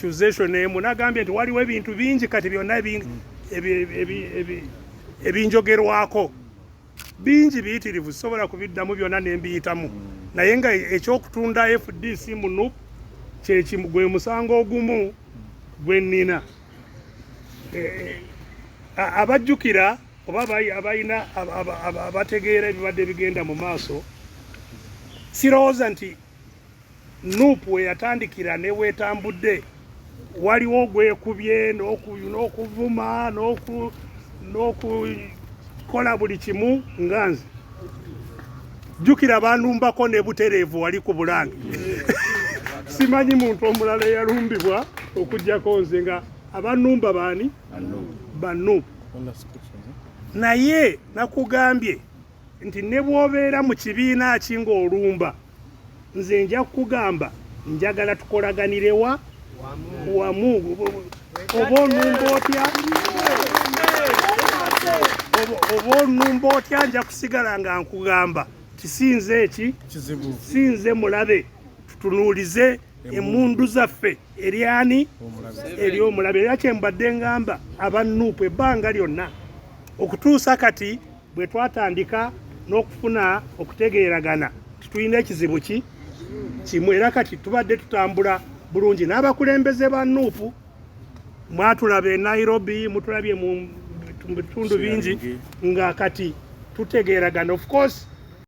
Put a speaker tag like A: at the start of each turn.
A: Accusation emu nagambye nti waliwo ebintu bingi kati byonna ebinjogerwako bingi biyitirivu, sisobola kubiddamu byonna nembiyitamu, naye nga ekyokutunda FDC mu NUP kyekimu gwe musango ogumu gwe nnina. Abajjukira oba abalina abategeera ebibadde bigenda mu maaso, sirowooza nti NUP weyatandikira ne wetambudde waliwo gwekubye n'okuvuma n'okukola buli kimu nga nze. Jjukira banumbako ne butereevu wali ku Bulange. Simanyi muntu omulala eyalumbibwa okuggyako nze, nga abanumba baani? Ba NUP. Naye nakugambye nti ne bw'obeera mu kibiina ki ng'olumba nze, nja kukugamba njagala tukolaganirewa wamu. Oba onumba otya, oba onumba otya, nja kusigala nga nkugamba tisinze eki sinze mulabe. Tutunuulize emundu zaffe eryani eri omulabe. Era kyembadde ngamba aba NUP ebbanga lyonna okutuusa kati bwe twatandika n'okufuna okutegeeragana, titulina ekizibu ki kimu, era kati tubadde tutambula bulungi n'abakulembeze ba NUP. Mwatulaba e Nairobi, mutulabye mu bitundu bingi nga kati tutegeeragana. Of course.